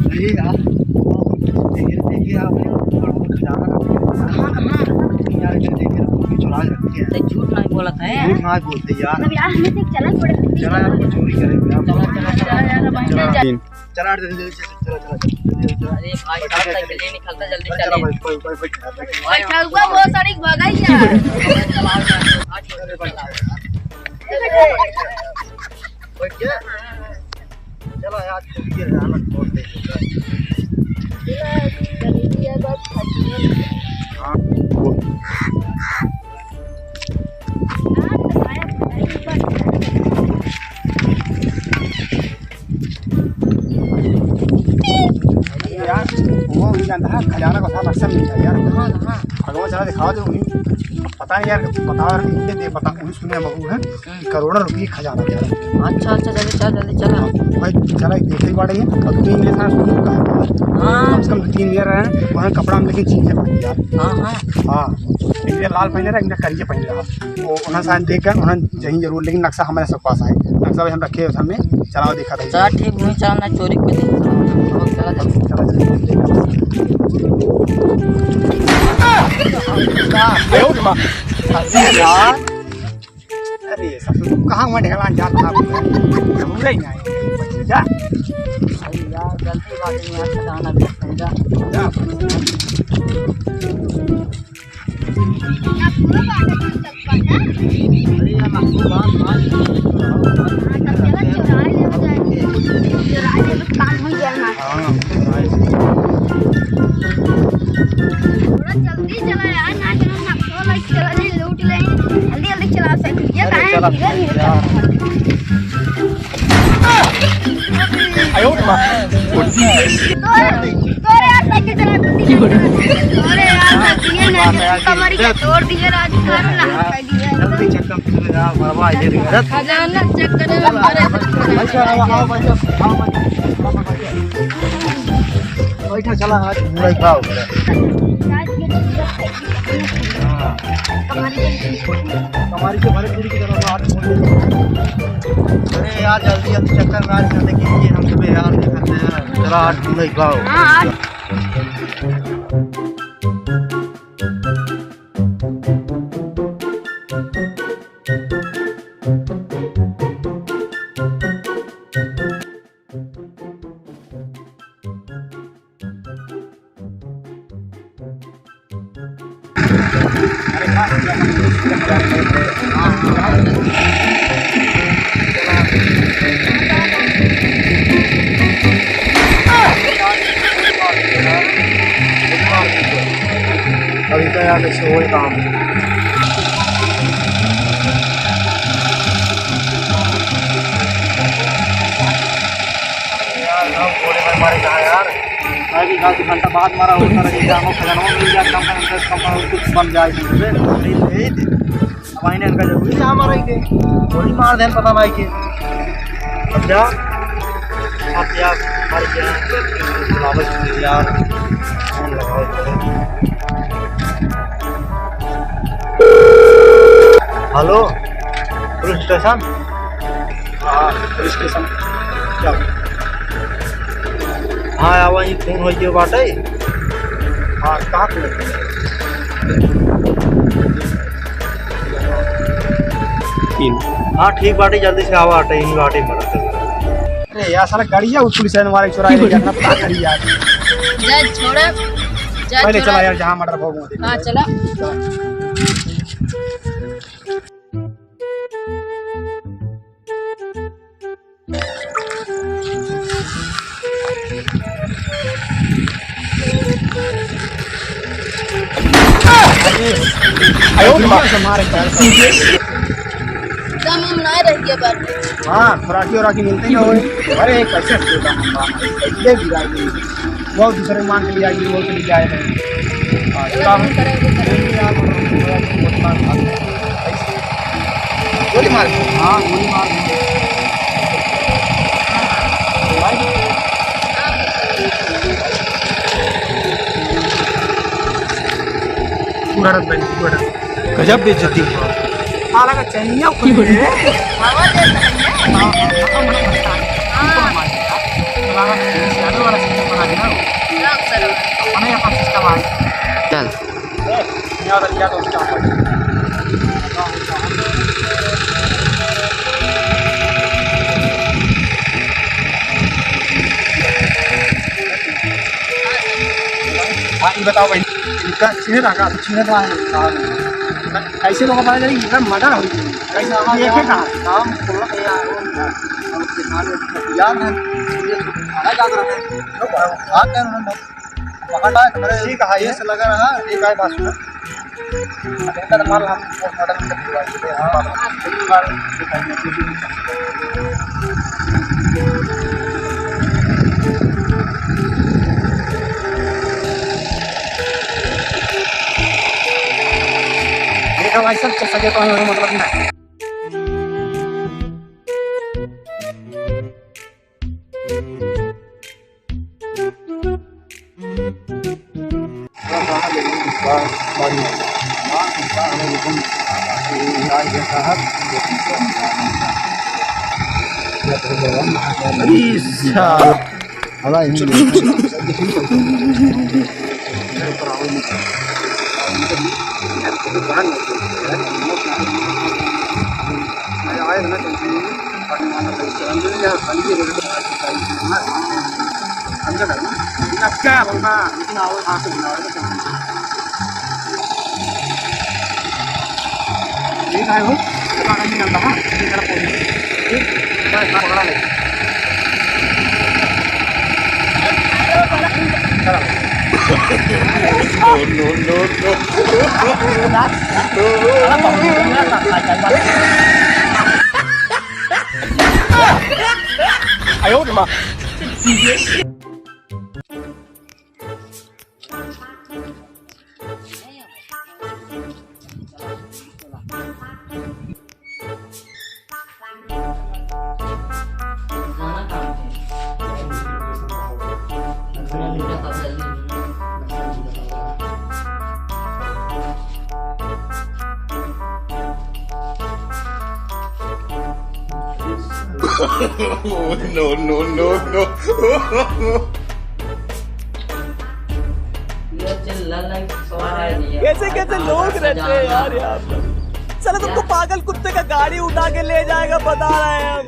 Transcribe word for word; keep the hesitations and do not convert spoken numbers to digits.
अरे यार, देखिए, देखिए आप, खजाना कहाँ, कहाँ? यार, इधर देखिए, चुरा के रखी है। तो झूठ नहीं बोलत है। झूठ नहीं बोलते यार। मतलब यार, हमें तो चला थोड़े। चला यार, कुछ चोरी करेंगे यार। चला, चला, चला। चला यार, अब चला। चला, जल्दी, जल्दी, जल्दी, चला, चला, जल्दी, जल्दी, चला। अरे भाई, बैठा, साहब, बैठा, साइकिल लेके निकलता, जल्दी बैठा, चला। चला, बैठ, बैठ, बैठ, बैठ, बैठ। बैठा हुआ, बहुत सारी भगाई है। अरे, चला, चला, चला, चला। बैठ के। चला यार, चल के हालत छोड़ दे। हाँ। यार, वो भी जानता है, खजाना का सारा नक्शा मिल गया यार। हाँ, हाँ। अगवा चला दिखावा दे उन्हीं। पता नहीं यार, पता नहीं, दे, पता, उन्हीं सुने मगू है। करोड़ों रुपये खजाना यार। अच्छा, अच्छा, जल्दी चल, जल्दी चल। हाँ, भाई, चला, एक देखते बाड़े हैं, अब तीन ले साथ सुन का। हाँ। कम से कम दो तीन ले रहे हैं, वहाँ कपड़ा में लेकिन चीजें पड़ी यार। हाँ, हाँ। एक ये लाल पहने रहा, एक ये करिए पहने रहा। वो उन्हें साथ देख कर, उन्हें जहीं जरूर, लेकिन नक्शा हमारे सब पास है। नक्शा भाई हम रखे हैं, हमें चलाओ, देखा था। चला ठीक, वहीं चला, ना चोरी को देख। चला, चला। चला, चला, चला। यार। अरे ससुर, तू कहाँ हुआ ढेलान जात रहा? पूरा ही नहीं। जा। अरे यार, गलती बात नहीं यार, खजाना भी समझा। जा। अरे यार, ना तू बात, बात। हाँ, तब चला, चुरा ले, हो जाए। चुरा ले, बस काम हो जाए ना। हाँ, चुरा ले। थोड़ा जल्दी चला यार, ना चला, ना तो लाइट चला ले, लूट ले। जल्दी, जल्दी चला सही। ये अरे, कहाँ है? चला, धीरे, धीरे यार। चला। आयो रे माँ। तोरे, तोरे यार साइकिल चला, कुत्ती चला। तोरे यार साइकिल ये ना, कमर के तोड़ दिए, राज सारा ना कर दिए। जल्दी चक्कर में चले जाओ, मरवा ये रे। खजाना चक्कर में मरे। अच्छा, आओ, आओ, बैठो, आओ, बैठो। बैठो, चला, आज घूमे का हो गया। हाँ। हमारी से भले पूरी की तरह आज घूम ले। अरे यार, जल्दी, जल्दी चक्कर में आज लेकिन ये हम सुबह यार नहीं करते हैं। चला, आज घूमे का हो। हाँ, आज। अभी तो यार, ऐसे वही काम। यार, हम गोली में मारे कहाँ यार? भाई भी आध घंटा बाद मारा होता रहे, जानो खजाना मिल जाए, कम से कम, कम से कम कुछ बन जाए। नहीं, नहीं, नहीं। अब आईने इनका जरूरी है हमारा ही के। गोली मार देन, पता नहीं के। अब जा, अब जा, मर गया। बुलावे यार, फोन लगाओ। हेलो, पुलिस स्टेशन? हाँ, पुलिस स्टेशन। क्या? हाँ, आवा, ही फोन हो गयो बाटे। हाँ, कहाँ पे? तीन। हाँ, ठीक बाटे, जल्दी से आवा, बाटे, यहीं बाटे, मदद कर। अरे यार, साला गाड़िया वो पुलिस वाले चुरा ले गया, ना पता करी यार। जा, छोड़ा। जा, पहले छोड़ा। चला यार, जहाँ मर्डर हो वहाँ। हाँ, चला। चला। आयो, मार के। दम उम ना रह गया बाटे। हाँ, खुराकी उराकी मिलते ही ना होए। अरे, कैसे छोटा हम बाप, ये गिरा के। बहुत दूसरे मान के लिया, ये बोल के लिया है। हाँ, गलत काम नहीं करेंगे, करेंगे। गोली मार। हाँ, गोली मार। पूरा रख भाई, पूरा रख। गजब बेइज्जती। साला का चैनिया खुल गई है। हवा दे तो भैया। हाँ, हाँ, हाँ, हाँ, हाँ। हाँ। साला का चैनिया वाला सिस्टम बना दिया। सब सर। अपने यहाँ सिस्टम आ गया। चल। ए, यहाँ वाला क्या तो सिस्टम आ गया। हाँ, ये बताओ भाई, इनका चिन्ह रहा, चिन्ह रहा है, हाँ। कैसे लोग पता चली, इनका मर्डर हो गया। कैसे ये क्या कहा? काम थोड़ा सा यार, हम किसान यार हैं, ये तो खाना ज्यादा रहता है। तो भाग गए उन्होंने, पकड़ लाए, हमारे ठीक है, ये केस लगा रहा, ठीक है, बात सुनो। अब इनका तो माल हम पोस्टमार्टम कर दिलवा देते हैं। हाँ, बात सुनो। देखा भाई सब, सगे पानी होने मतलब ना। ठीक है, हो, दुकान में चलता है, ठीक है, ठीक है, पकड़ा ले। No, no, no, no। No, no, no, no। कैसे कैसे लोग रहते हैं यार यहाँ पर। साला तुमको पागल कुत्ते का गाड़ी उठा के ले जाएगा, बता रहे हैं हम।